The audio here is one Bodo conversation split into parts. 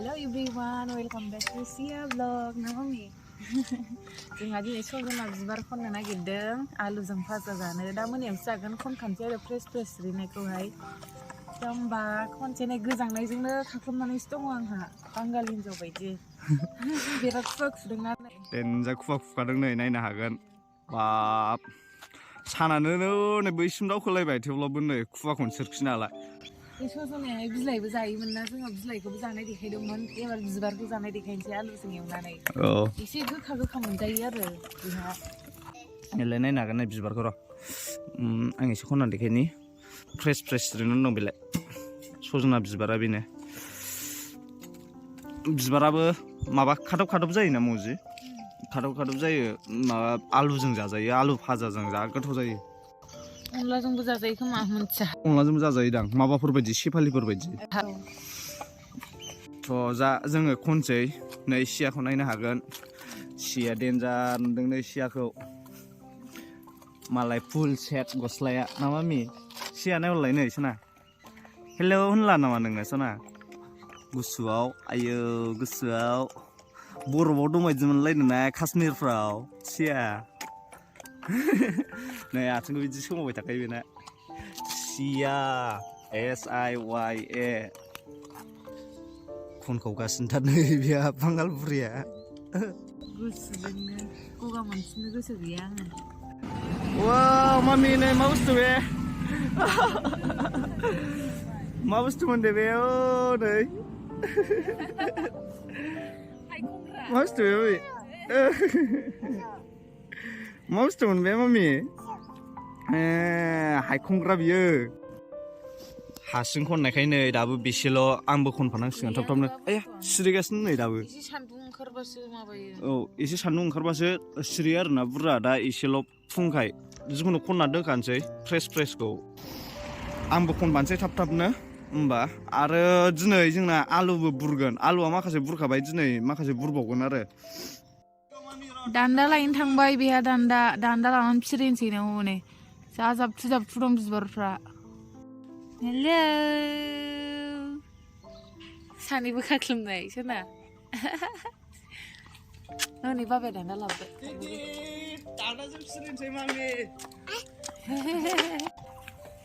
Hello everyone, welcome back to Sia Vlog. Naomi. जोंहा दिनै सजना बिबार खननो नागिरदों आलुजों भाजा जानो दा मोनायावसो जागोन खनखानोसै आरो फ्रेस रिनायखौहाय दा होमबा खनसेनो गोजांनायजोंनो खाख्रबनानैसो दङ आंहा बांगाल हिनजाव बायदि बिराद खुवा खुदोंना देनजा खुवा खुखादों नै नायनो हागोन बाब सानानो नै बैसिम दावखोलायबाय थेवब्लाबो नै खुवाखौनो सोरखिनो हाला बे सजनाया बिलाइबो जायोमोन ना जोङो बिलाइखौबो जानाय देखायदोंमोन एबार बिबारखौ जानाय देखायनोसै आलुजों एवनानै एसे गोखा मोनजायो आरो बेहा एलाय नायनो हागोन नै बिबारखौ र' आं एसे खननानै देखायनि फ्रेस ओरैनो दं बेलाय सजना बिबारा बेनो बिबाराबो माबा खादब जायोना मौजि खादब जायो माबा आलुजों जाजायो आलु भाजाजों जा गोथाव जायो अनलाजोंबो जाजायो खोमा मोनथिया अनलाजोंबो जाजायोदां माबाफोर बायदि सेफालिफोर बायदि थ' जा जोङो खनसै नै सियाखौ नायनो हागोन सिया देन्जार नुदों नै सियाखौ मालाय फुल सेट गस्लाया ना मामि सिया नायहरलाय नै सना हेलौ होनला नामा नोङो सना गुसुआव आयो गोसोआव बरफआव दंबायदि मोनलायनो ना काश्मीरफ्राव सिया नै आथिंखौ बिदि सोमावबाय थाखायो बेना सिया SIYA खनखावगासिनोथार नै बेहा बांगाल बुरिया गुसुजोंनो गगा मोनफिननो गोसो गैया आङो वाव मामि नै मा बुस्थु बे मा बुस्थु मोनदे बे ओ नै मा बुस्थु बे मा बुस्थुमोन बे मामि हायखंग्रा बियो हासिं खननायखाय नै दाबो बेसेल' आंबो खनफानांसिगोन थाबनो आया सिरिगासिनो नै दाबो एसे सान्दुं ओंखारबासो माबायो औ एसे सान्दुं ओंखारबासो सिरियो आरोना बुरजा दा एसेल' फुंखाय जिखुनु खनना दोनखानोसै फ्रेसखौ आंबो खनबानोसै थाबनो होमबा आरो दिनै जोंना आलुबो बुरगोन आलुआ माखासे बुरखाबाय दिनै माखासे बुरबावगोन आरो दान्दा लायनो थांबाय बेहा दान्दा लानानै फिरिनोसै ना हनै जा जाबथु दं बिबारफ्रा हेलौ सानैबो खाख्लोमनाय सोना नै बाबाया दान्दा लाबोबाय दान्दाजों फिरिनोसै मामि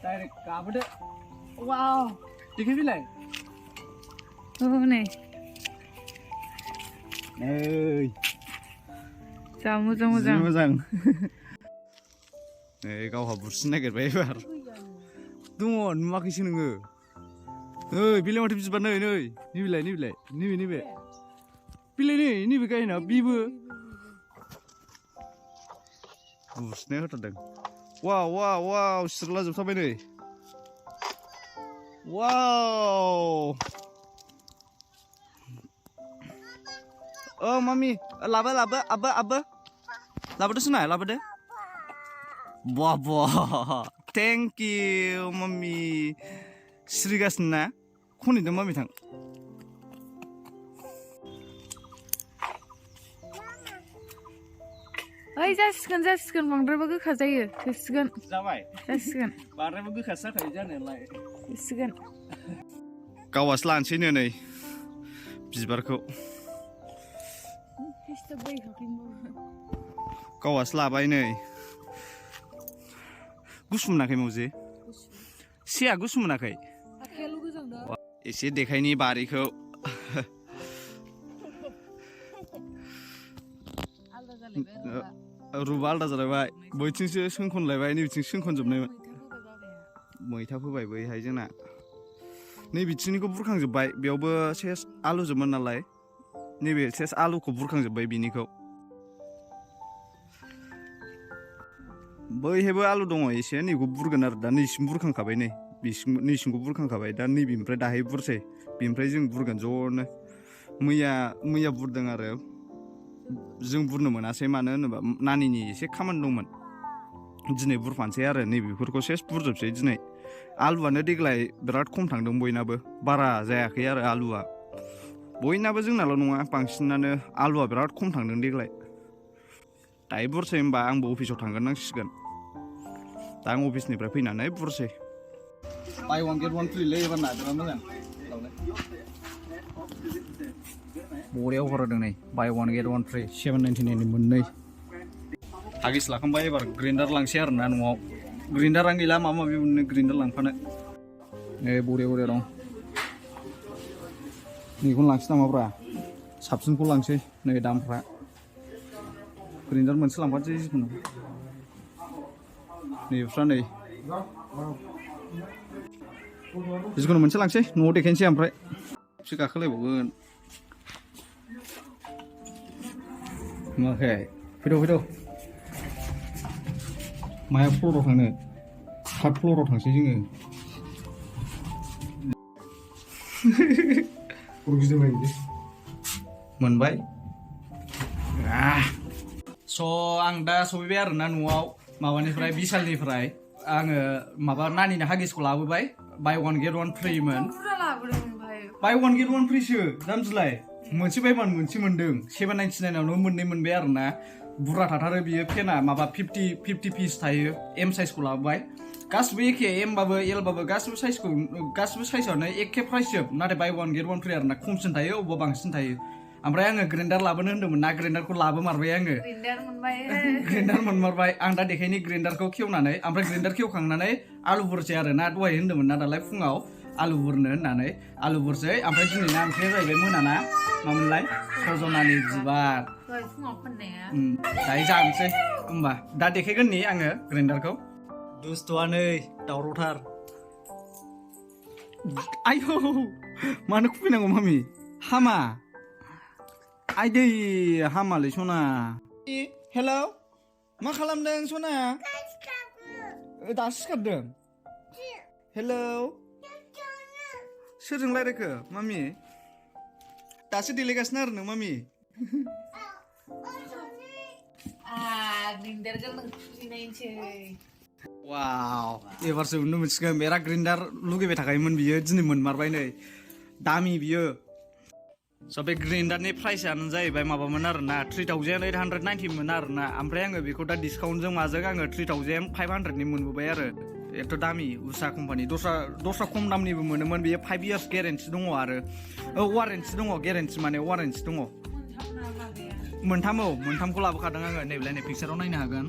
डाइरेक्ट गाबोदो वाव देखायफैलाय औ नै जा मोजां नै गावहा बुरसिनो नागिरबाय एबार दङ नुवाखैसो नोङो ओइ बेलाय माथो बिबार नै बिलाय नैबे बिलाय नैबे गायना बिबो बुरसिनाय होथारदों वाव सिरला जोबथारबाय नै वाव ओ मामि लाबो लाबोदो सुना लाबोदो बा थेंक इउ मामि सिरिगासिनो ना खनहैदों मामि थां ओइ जासिगोन बांद्रायबो गोखा जायो थोसिगोन जाबाय जासिगोन बांद्रायबो गोखासो जाखायो जानायालाय थोसिगोन गावासो लानोसैनो नै बिबारखौ गावासो लाबाय नै गुसु मोनाखै मौजि सिया गुसु मोनाखै एसे देखायनि बारिखौ रुबा आलदा जालायबाय बैथिंसो सोंखनलायबाय नैबिथिं सोंखनजोबनायमोन मैथा फोबाय बैहाय जोंना नै बिथिंनिखौ बुरखांजोब्बाय बेयावबो सेस आलुजोबमोन नालाय नैबे सेस आलुखौ बुरखांजोब्बाय बिनिखौ बैहायबो आलु दङ एसे नैखौ बुरगोन आरो दा नैसिम बुरखांखाबाय नैसिमखौ बुरखांखाबाय दा नैबेनिफ्राय दाहाय बुरसै बेनिफ्राय जों बुरगोन ज'नो मैया बुरदों आरो जों बुरनो मोनासै मानो होनोबा नानिनि एसे खामानि दंमोन दिनै बुरफानोसै आरो नैबेफोरखौ सेस बुरजोबसै दिनै आलुआनो देग्लाय बिराद खम थांदों बयनाबो बारा जायाखै आरो आलुआ बयनाबो जोंनाल' नङा बांसिनानो आलुआ बिराद खम थांदों देग्लाय दायो बुरसै होमबा आंबो अफिसाव थांगोन नांसिगोन दा आं अफिसनिफ्राय फैनानै बुरसै बाय वान गेट वान फ्रि लै एबार नागिरबा मोजां बरियाव हरदों नै by one get one free 799 नि मोननै हागिस लाखांबाय एबार ग्राइन्डार लांसै आरोना न'आव ग्राइन्डारानो गैला माबा माबि मोननो ग्राइन्डार लांफानो नै बरिया बरिया दं नैखौनो लांसै नामाब्रा साबसिनखौ लांसै नै दामफ्रा ग्राइन्डार मोनसे लांफानोसै जिखुनु नैफ्रा नै जिखुनु मोनसे लांसै न'आव देखायनोसै ओमफ्राय एसे गाखोलायबावगोन माखै फैद' माया फ्ल'राव थांनो थार्ड फ्ल'राव थांसै जोङो मोनबाय स' आं दा सफैबाय आरोना न'आव माबानिफ्राय बिशालनिफ्राय आङो माबा नानिनो हागिसखौ लाबोबाय by one get one फ्रिमोन by one get one फ्रिसो दामजुलाय मोनसे बायबानो मोनसे मोनदों 799 मोननै मोनबाय आरोना बुरजा थाथारो बियो पेना माबा 50 पिस थायो एम साइजखौ लाबोबाय गासिबो एखे एमबाबो एलबाबो गासिबो साइजआनो एखे प्राइस जोब नाथाय by one get one free आरोना खमसिन थायो अबेबा बांसिन थायो ओमफ्राय आङो ग्राइन्डार लाबोनो होन्दोंमोन ना ग्राइन्डारखौ लाबोमारबाय आङो ग्राइन्डार मोनमारबाय आं दा देखायनि ग्राइन्डारखौ खेवनानै ओमफ्राय ग्राइन्डार खेवखांनानै आलु बुरसै आरोना दहाय होन्दोंमोन ना दालाय फुङाव आलु बुरनो होननानै आलु बुरसै ओमफ्राय दिनैना ओंख्रिया जाहैबाय मोनाना मामोनलाय सजनानि बिबार दायो जानोसै होमबा दा देखायगोन नि आङो ग्राइन्डारखौ दुस्थ'आनै दावरावथार आयौ मानो खुफैनांगौ मामि हामा आयदै हामालै सना हेलौ मा खालामदों सना दासो सिखारदों हेलौ सोरजों रायलायखो मामि दासो देलायगासिनो आरो नों मामि वाव एबारसो नुनो मोनसिगोन बेरा ग्राइन्डार लुगैबाय थाखायोमोन बियो दिनै मोनमारबाय नै दामि बियो स' बे ग्राइन्डारनि प्राइसआनो जाहैबाय माबामोन आरोना 3890 मोन आरोना ओमफ्राय आङो बेखौ दा डिसकाउन्टजों माजों आङो 3500 नि मोनबोबाय आरो एथ' दामि उषा कम्पानि दस्रा खम दामनिबो मोनोमोन बेयो 5 इयार्स गेरेन्टि दङ आरो वारेन्टि दङ गेरेन्टि माने वारेन्टि दङ मोनथामखौ लाबोखादों आङो नैबेलाय नै पिक्साराव नायनो हागोन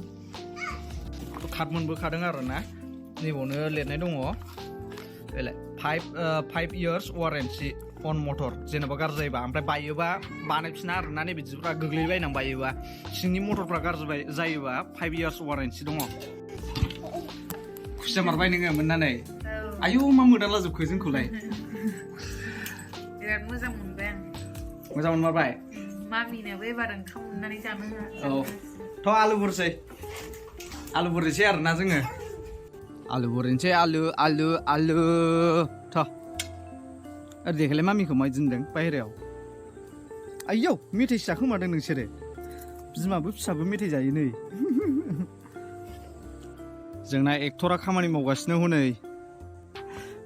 कार्ड मोनबोखादों आरोना नैबावनो लिरनाय दङ बेलाय 5 इयार्स वारेन्टि अन मटर जेनेबा गाज्रि जायोबा ओमफ्राय बायोबा बानायफिना आरोना नै बिदिफ्रा गोग्लैबायनां बायोबा सिंनि मटरफ्रा गाज्रि जायोबा 5 इयार्स वारेन्टि दङ खुसिया मारबाय नोङो मोननानै आयौ मा मोदानला जोबखो जोंखौलाय बिराद मोजां मोनबाय आं मोजां मोनमारबाय मामिनाबो एबार ओंखाम मोननानै जानो औ थ' आलु बुरसै आरोना जोङो आलु बुरनोसै आलु थ' ओरै देखायलाय मामिखौ मा दोनदों बाहेरायाव आयौ मेथाइसो जाखोमादों नोंसोरो बिमाबो फिसाबो मेथाइ जायो नै जोंना एक्टरा खामानि मावगासिनो हनै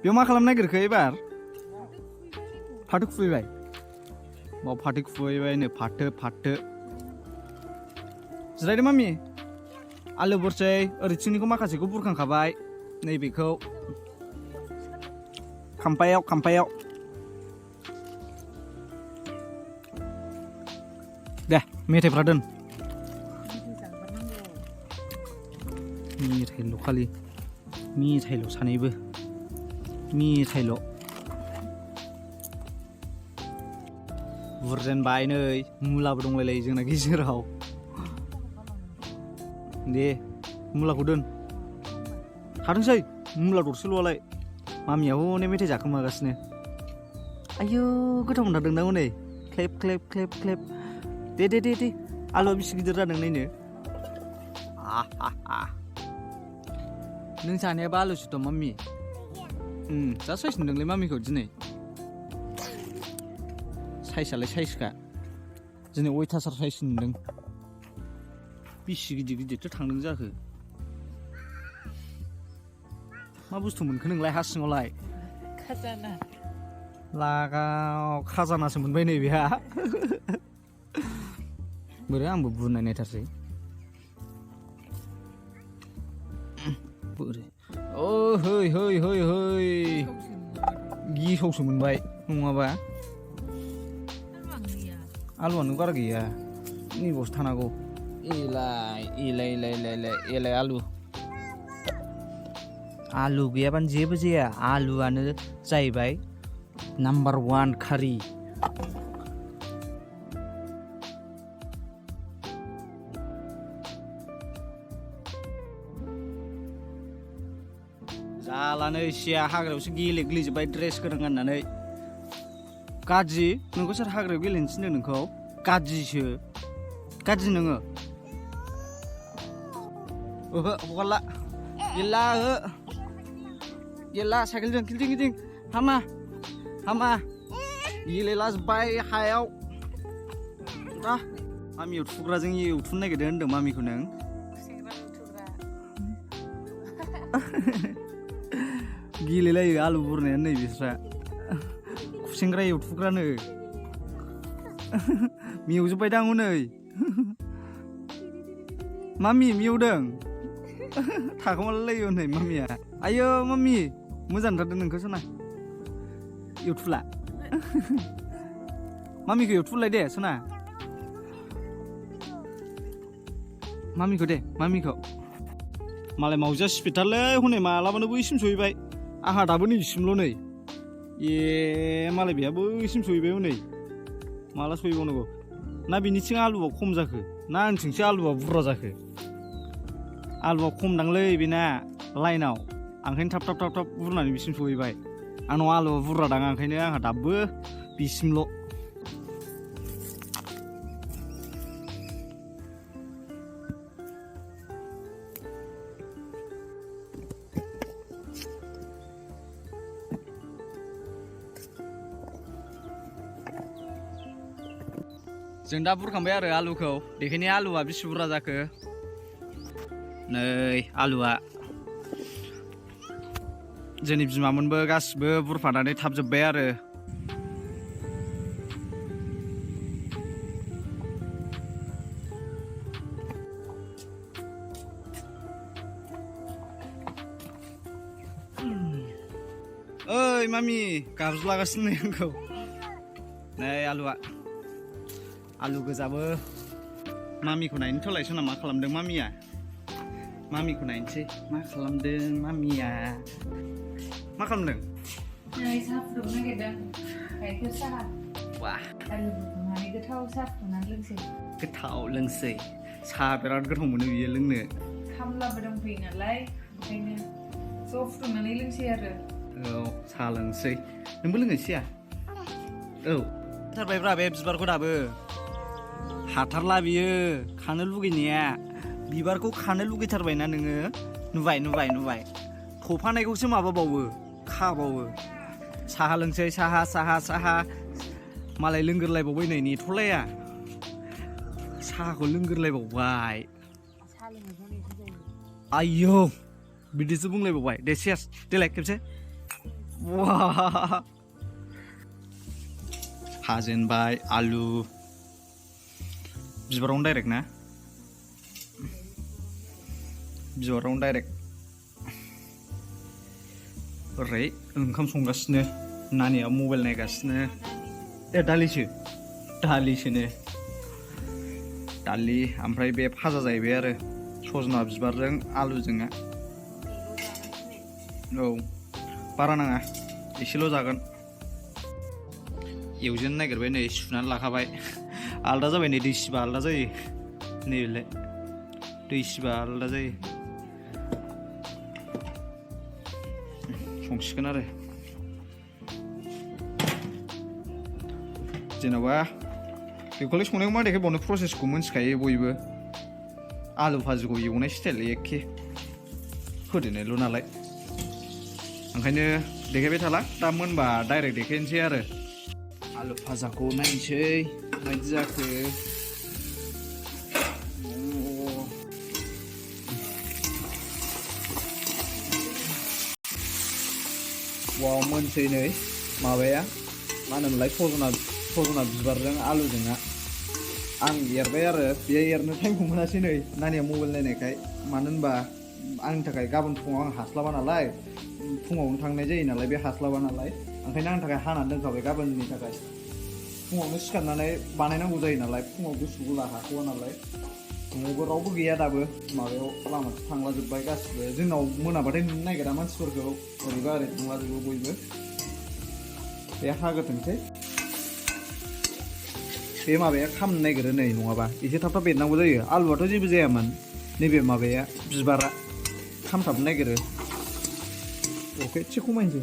बेयाव मा खालामनो नागिरखो एबार फाथो खुबैबाय बाव फाथो खुबैबायनो फाथो जिरायदो मामि आलु बुरसै ओरैथिंनिखौ माखासेखौ बुरखांखाबाय नैबेखौ खामफायाव दे मेथाइफ्रा दोन मेथाइल' खालि मेथाइल' सानैबो मेथाइल' बुरजेनबाय नै मुलाबो दंलायलायो जोंना गेजेराव दे मुलाखौ दोन थाथोंसै मुला दरसेल'आलाय मामिया हनै मेथाइ जाखोमागासिनो आयौ गोथाव मोनथारदों ना हनै क्लेप दे आलुआ बेसे गिदिर जादों नायनो नों जानायाबा आलुसोथ' मामि जा साइज नुदोंलै मामिखौ दिनै साइजआलाय साइजखा दिनै अयथासार साइज नुदों बेसे गिदिरथो थांदों जाखो मा बुस्थु मोनखो नोंलाय हा सिङावलाय खाजाना लागाव खाजानासो मोनबाय नै बेहा बोरै आंबो बुरनाय नायथारसै बोरै ओ है गिसावसो मोनबाय नङाबा आलुआनो बारा गैया नैबावसो थानांगौ एलाय आलु गैयाबानो जेबो जाया आलुआनो जाहैबाय नाम्बार 1 खारि जालानो एसेया हाग्रायावसो गेलेग्लिजोब्बाय ड्रेस गोनां गाननानै गाज्रि नोंखौ सोर हाग्रायाव गेलेनो थिनदों नोंखौ गाज्रिसो गाज्रि नोङो ओहो हगारला गेला साइकेलजों गिदिं हामा गेलेलाजोब्बाय हायाव मामि एवथुग्राजों एवथुनो नागिरदों होनदों मामिखौ नों गेलेलायो आलु बुरनायानो नै बिस्रा खुसेंग्रा एवथुग्रानो मेवजोब्बाय दां हनै मामि मेवदों थाखोमालायो नै मामिया आयो मामि मोजां नुथारदों नोंखौ सना एवथुला मामिखौ एवथुलाय दे सना मामिखौ मालाय मावजिया स्पिडथारलै हनै मालाबानो बैसिम सहैबाय आंहा दाबो नैसिमल' नै मालाय बेहा बैसिम सहैबाय हनै माला सहैबावनांगौ ना बिनिथिं आलुआ खम जाखो ना आंथिंसो आलुआ बुरजा जाखो आलुआ खम दांलै बेना लाइनाव ओंखायनो थाब बुरनानै बिसिम सहैबाय आंनाव आलुआ बुरजा दां ओंखायनो आंहा दाबो बिसिमल' जों दा बुरखांबाय आरो आलुखौ बेखायनो आलुआ बेसे बुरजा जाखो नै आलुआ जोंनि बिमामोनबो गासिबो बुरफानानै थाबजोब्बाय आरो ओइ मामि गाबज्रिलागासिनो नै आंखौ नै आलु गोजाबो मामिखौ नायनो थलायसो ना मा खालामदों मामिया मामिखौ नायनोसै मा खालामदों मामिया मा खालामदों नै साहा फुदुंनो नागिरदों गाइखेर साहा वाह आलु बुथुमनानै गोथाव साहा फुदुंनानै लोंसै साहा बिराद गोथाव मोनो बियो लोंनो खामलाबो दंफैयो नालाय ओंखायनो ज' फुदुंनानै लोंसै आरो औ साहा लोंसै नोंबो लोंनोसैया औ थारबायब्रा बे बिबारखौ दाबो हाथारला बियो खानो लुगैनाया बिबारखौ खानो लुगैथारबायना नोङो नुबाय थफानायखौसो माबाबावो खाबावो साहा लोंसै साहा मालाय लोंगोरलायबावबाय नै नेथ'लाया साहाखौ लोंगोरलायबावबाय आयौ बिदिसो बुंलायबावबाय दे सेस देलाय खेबसे वाह हाजेनबाय आलु बिबारावनो डाइरेक्ट ना बिबारावनो डाइरेक्ट ओरै ओंखाम संगासिनो नानिया मबाइल नायगासिनो दालिसोनो दालि ओमफ्राय बे भाजा जाहैबाय आरो सजना बिबारजों आलुजोंआ औ बारा नाङा एसेल' जागोन एवजेननो नागिरबाय नै सुनानै लाखाबाय आलदा जाबाय नै दै सिबा आलदा जायो नैबेलाय दै सिबा आलदा जायो संसिगोन आरो जेन'बा बेखौलाय संनायखौ मा देखायबावनो प्रसेसखौ मिन्थिखायो बयबो आलु भाजिखौ एवनाय स्टाइल एखे होदेरनायल' नालाय ओंखायनो देखायबाय थाला दा मोनबा डाइरेक्ट देखायनोसै आरो आलु भाजाखौ नायनोसै माबायदि जाखो वाव मोनसै नै माबाया मा होनोमोनलाय सजना बिबारजों आलुजोंआ आं एरबाय आरो बे एरनो टाइमखौ मोनासै नै नानिया मबाइल नायनायखाय मानो होनबा आंनि थाखाय गाबोन फुङाव आं हास्लाबा नालाय फुङावनो थांनाय जायो नालाय बे हास्लाबा नालाय ओंखायनो आंनि थाखाय हानानै दोनखाबाय गाबोननि थाखाय फुङावनो सिखारनानै बानायनांगौ जायो नालाय फुङाव गुसु गुला हाख'वा नालाय न'आवबो रावबो गैया दाबो माबायाव लामाथिं थांलाजोब्बाय गासिबो जोंनाव मोनाबाथाय नुनो नागिरा मानसिफोरखौ ओरैबा ओरै थांलाजोबो बयबो बे हागोथोंसै बे माबाया खामनो नागिरो नै नङाबा एसे थाब थाब बेरनांगौ जायो आलुआथ' जेबो जायामोन नैबे माबाया बिबारा खामथाबनो नागिरो अके एसे खमायनोसै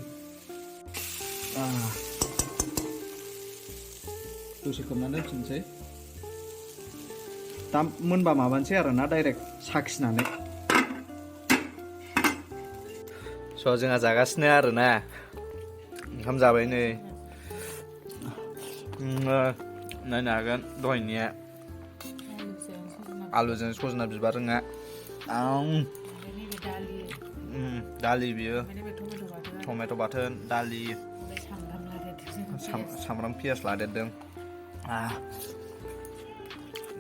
दसे खोबनानै दोनफिनसै दा मोनबा माबानोसै आरोना डाइरेक्ट साखिनानै स' जोंहा जागासिनो आरोना ओंखाम जाबाय नै नायनो हागोन दहायनिया आलुजों सजना बिबारजोंआ दालि बियो टमेट' बाथोन दालि सामब्राम पियास लादेरदों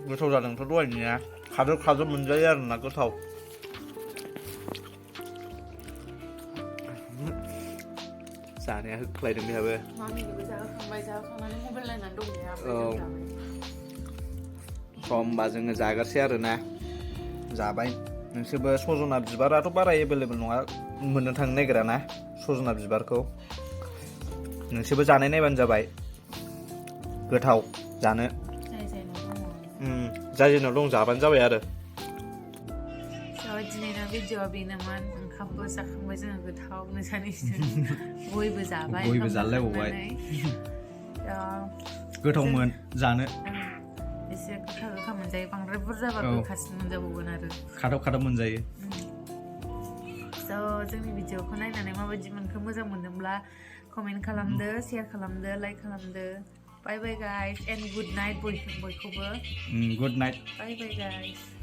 गोथाव जादोंथ' दहायनिया खादोब खादोब मोनजायो आरोना गोथाव जानाया होख्लायदों बेहाबो औ होमबा जोङो जागारसै आरोना जाबाय नोंसोरबो सजना बिबाराथ' बारा एभेलेबल नङा मोननो थांनो नागिरा ना सजना बिबारखौ नोंसोरबो जानाय नायबानो जाबाय गोथाव जानो जाय जायनाव दं जाबानो जाबाय आरो दिनैना भिडिअ'आ बेनोमोन ओंखामबो जाखांबाय जोङो गोथावनो सानैजों बयबो जाबाय बयबो जालायबावबाय गोथावमोन जानो एसे गोखा गोखा मोनजायो बांद्राय बुरजाबा गोखासिन मोनजाबावगोन आरो खादब खादब मोनजायो स' जोंनि भिडिअ'खौ नायनानै माबायदि मोनखो मोजां मोनदोंब्ला कमेन्ट खालामदो शेयार खालामदो लाइक खालामदो बाय बाय गाइस एन्ड गुड नाइट बयखौबो गुड नाइट बाय बाय गाइस